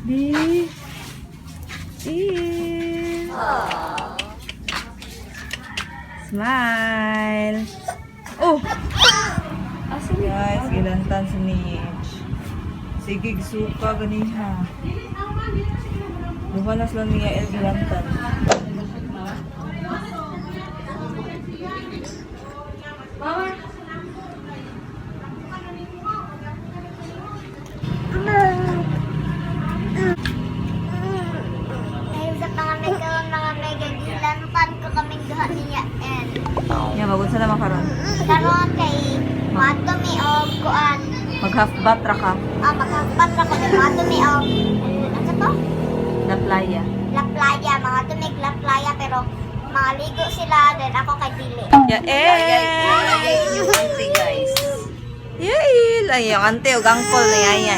Di. Eh. Smile. Oh! Guys, gilantan si Mitch. Sige, suka ganiha. Duha na sila niya El gilantan. Ngayon sa mga mega, mga mega, gilantan ko kaming duha niya and Ya, magod sa naman karon. Karon kay mato mi og kuan. Mag half bath ra ka Ah, maghampat ra ko ni mato mi og ano to? na playa. La Playa, mga tumig La Playa, pero maligo sila then ako kay dili. Ya, eh! Guys. Yay! Ay, yung ante o gangkol na yaya.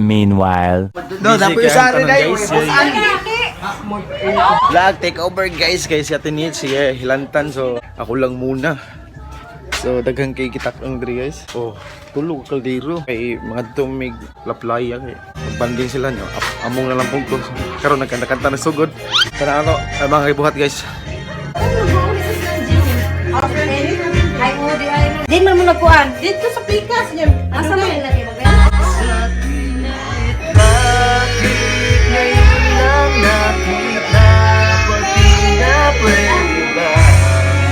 Meanwhile. No, dapat yung sari na yun. Vlog take over, guys, kay si Ate Nil, sige hilantan, so ako lang muna. So daghan kay kitak ang diri, guys. Oh, tulog kaldero kay mga tumig laplaya kay magbanding sila nyo. Among na lang pugto. Karon nagkanta-kanta na sugod. Tara ato ay mga buhat, guys. Din man mo nagkuan. Dito sa pikas niya. Asa man? Bakit ngayon lang nakita pati na pwede ba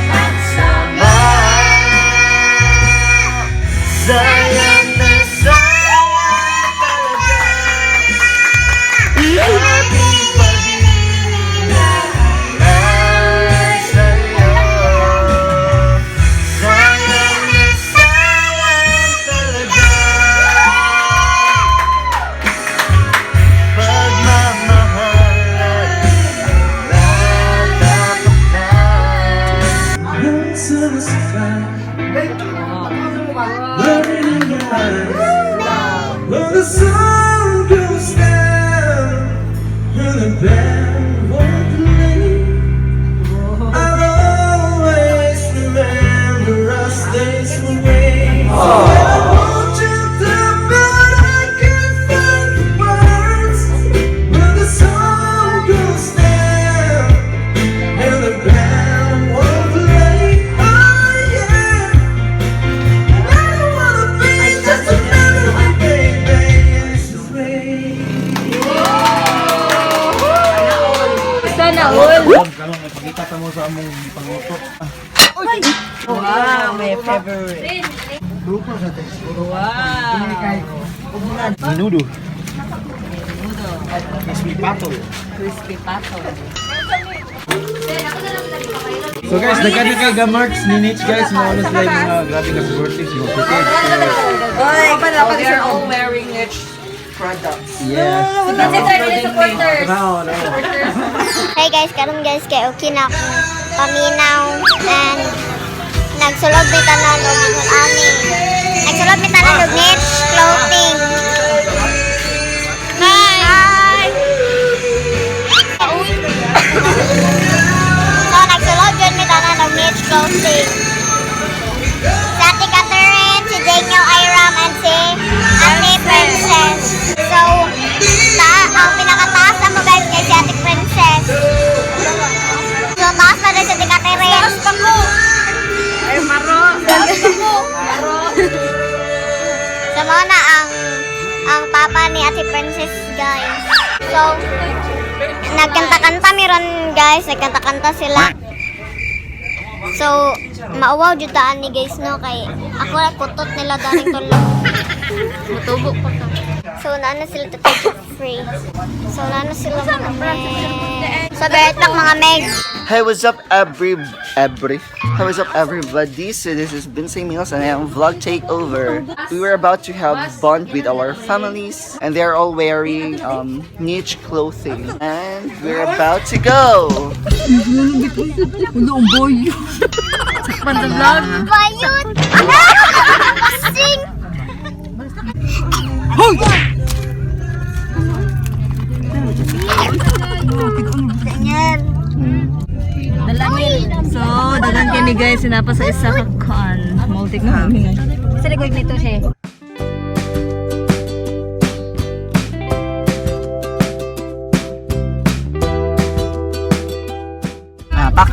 magsama? Sayang na sayang talaga ating pag-ibig ay sa'yo. Sayang na sayang talaga. Pagmamahal ay natataktan. When the sun goes down and the band won't play, I'll always remember us this way. And I want you to, but I can't find the words. When the sun goes down and the band won't play, oh yeah. I don't wanna be just a memory, baby. It's the way. Sana all. Wow, my favorite. Wow. Minudo. Crispy pato. Crispy pato. So guys, nagkano kay ga-merch ni Nitch, guys, mga ano sila yung mga grabe ka supportive, yung prepared. Oy, We are all wearing niche products. Yes. Supporters. No, no. Hey guys, karon guys kay okay na akong paminaw and nagsulod mi tanan og ingon ani. Nagsulod mi tanan og niche clothing. Hi. Hi. So nagsulod jud mi tanan og niche clothing. Si Ate Catherine, si Daniel Iram, and si Ate Princess. So, ang pinakataas na mo guys kay si Ate Princess. So, taas na rin si Ate Catherine. Taas pa ko! Ay, maro. Taas pa ko. Maro. So, mao na ang papa ni Ate Princess, guys. So, nagkanta-kanta meron, guys. Nagkanta-kanta sila. So, mauwaw jud taan ni guys, no? Kay ako na kutot nila daring tulog. Mutubo pa ka. So, naana sila to free. So, naana sila mga meg. So, berit back mga meg. Hey, what's up, every? Hey, what's up, everybody? So this is Vincent Mills, and I am Vlog Takeover. We were about to have bond with our families, and they're all wearing niche clothing, and we're about to go. Bayot! Kasing! Ganyan. So, dagan kami guys, sinapa sa isa ka con. Multi-con. Sa likod nito siya.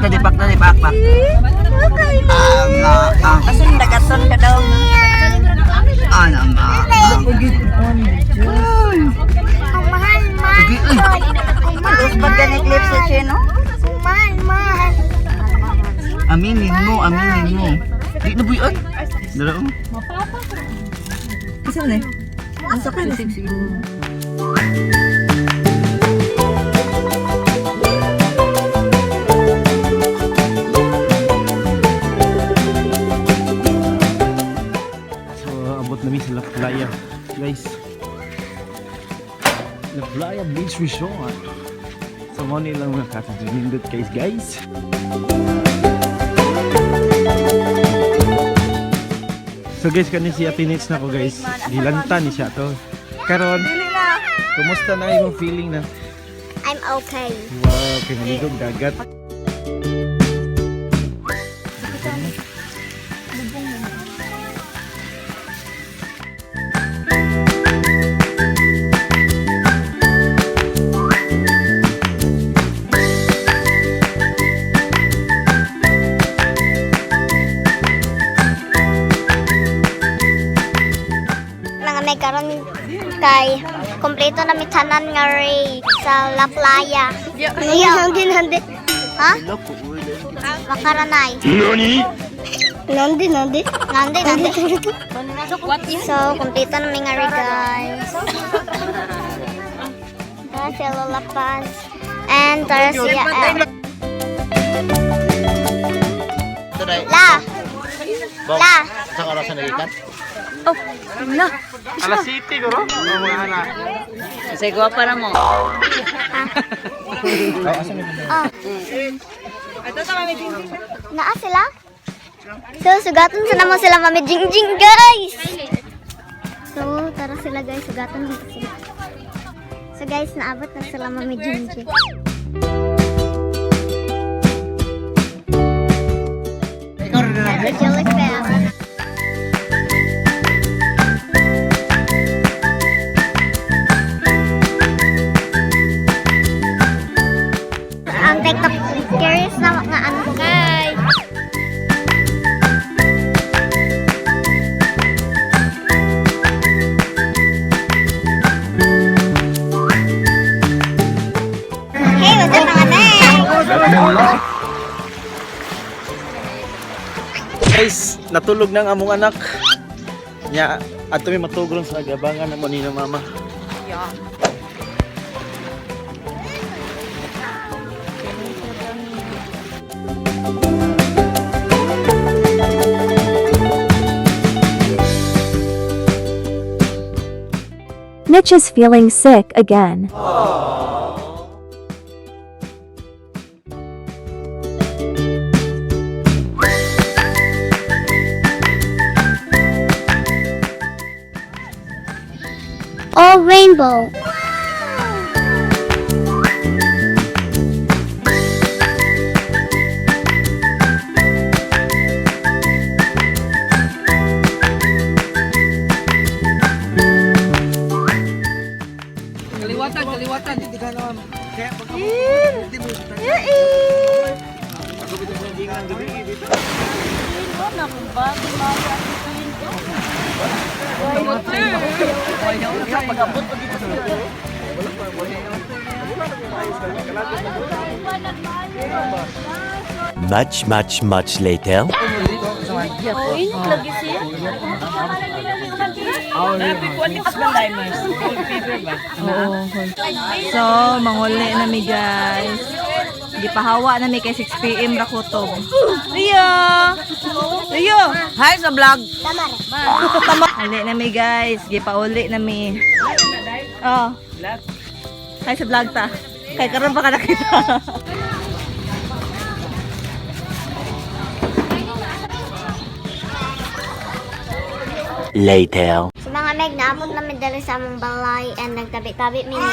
Pak na di, pak, pak. Ah, Asan dagaton ka daw? Ano, ma? Ang mahal, mahal. Ang mahal, Pag gani clip sa chino? Ang mahal, mahal. Aminin mo, aminin mo. Di na buyan. Dara oh. Isa na eh. Ang sakit. So, abot na mi sa La Playa. Guys. La Playa Beach Resort. So, mo nilang mga cottage. Nindot guys, guys. So guys, kani si Ate Nits na ko guys. Gilanta ni siya to. Karon, kumusta na imong feeling na? I'm okay. Wow, kay naligog dagat. Mga may karon kay kompleto na mi tanan nga ray sa La Playa. Nandi nandi. Ha? Loko, uy. Makaranay. Nani? Nandi nandi. Nandi nandi. So, kompleto na mi nga ray guys. Tara si Lola Paz. And tara siya. La. La. Isang oras na nagikan? Alas City ko ro. Mga anak. Kasi guwapa na mo. Oh. Naa sila? So, sugatan sa naman sila Mami Jingjing, guys! So, tara sila guys, sugatan na sila. So guys, naabot na sila Mami Jingjing. Jellyfish. Ang TikTok curious na nga ano. Hi! Hey, what's up mga meg? Guys, natulog na ang among anak. Nya, ato mi matugron sa gabangan namo ni na mama. Mitch is feeling sick again. Oh, rainbow. Kaliwatan, kaliwatan. Much, much, much later. So, manguli na mi guys. Gipahawa na mi kay 6 PM ra kutob. Rio! Rio! Hi sa vlog. Tamar. Uli na mi guys. Gipauli na mi. Oh. Hi sa vlog ta. Kay karon pa ka nakita. Later. So mga meg, naabot namin dali sa among balay and nagtabi-tabi mi ni...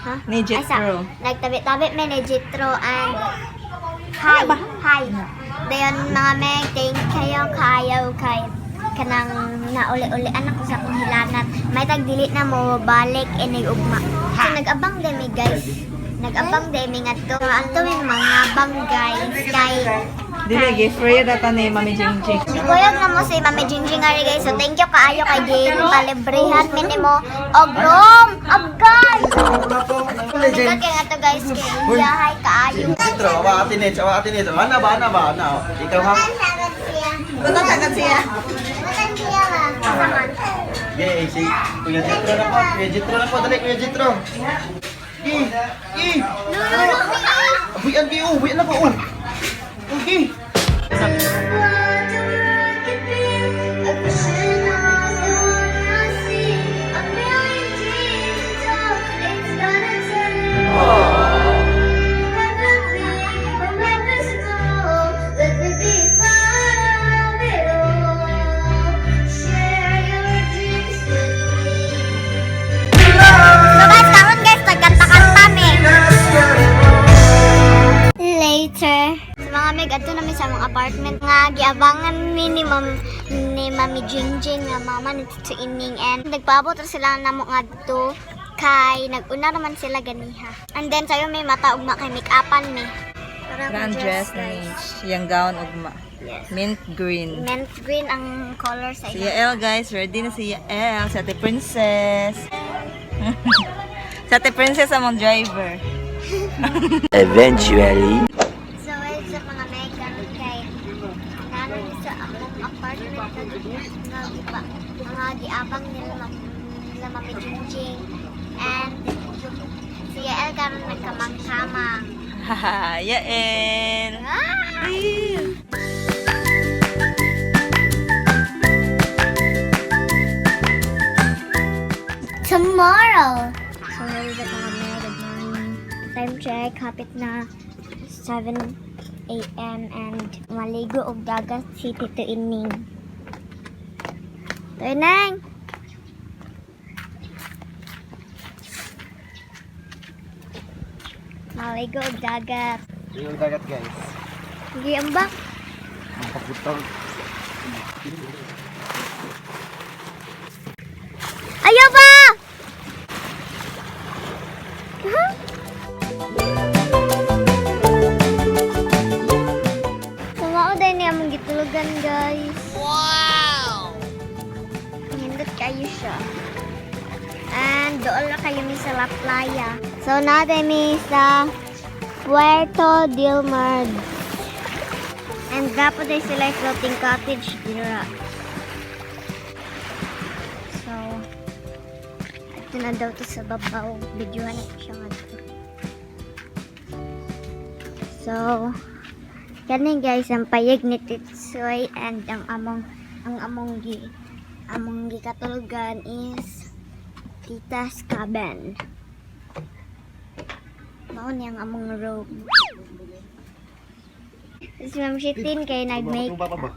Ha? Ni Ay, Jethro. Nagtabi-tabi mi ni Jethro and... Hi! Hi! Dayon mga meg, thank kayo kayo kay kanang nauli-ulian ako sa akong hilanat. May tag dili na mo balik inig ugma. So nag-abang din mi guys. Nag-abang day mi ngadto. Adto mi mga bang, guys, kay Dili gi free ra ta ni Mami Jingjing. Kuyog na mo si Mami Jingjing ari, guys. So thank you kaayo kay Gin palibrehan mi nimo og room. Agay. Nindot kay nga to, guys, kay iyahay kaayo. Jitro, awa ate Nets, awa ate Nets. Ana ba, ana ba, ana. Ikaw ha? Butang sagad siya. Butang siya ba? Kasaman. Yay, si Kuya Jitro na po. Kuya Jitro na po, dali Kuya Jitro. Eh, eh. Buyan kayo, buyan na po. Oh. Okay. So guys, karon guys, nagkanta-kanta mi. Later. Sa mga meg, adto namin sa mga apartment nga giabangan mi ni Ma'am ni Mami Jingjing nga mama ni Tito Ining and nagpaabot ra sila namo ngadto kay nag-una naman sila ganiha. And then sayo may mata ugma kay make-upan mi. Para akong Grand dress guys. ni Yang gown ugma. Yes. Mint green. Mint green ang color sa Si iya. Yael, guys, ready na si Yael, si Ate Princess. Si Ate Princess among driver. Eventually. So, well, sa mga meg, karon kay nanon sa akong apartment nga gipa nga giabang nila Mami Jingjing and si Yael karon nagkamang-kamang. Haha, Yael. Ah! Tomorrow! So, hello sa mga meg, good morning. Time check, hapit na 7 a.m. and maligo og dagat si Tito Ining. Tito Ining! Maligo og dagat. Yung dagat, guys. Hindi ambak. Ang pagutang. Ayaw ba? Huh? Sumao din niya among gitulugan, guys. Wow! Nindot kayo siya. And doon na kayo mi sa La Playa. So, natin mi sa Puerto del Mar. And dapat ay sila yung floating cottage dira. So, ito na daw to sa babaw. Videohan na siya nga to. So, kani guys, ang payag ni Titsoy and ang among gikatulugan is Tita's cabin. Mao ni ang among room. Si Ma'am Shitin kay nag-make Tuba pa ba?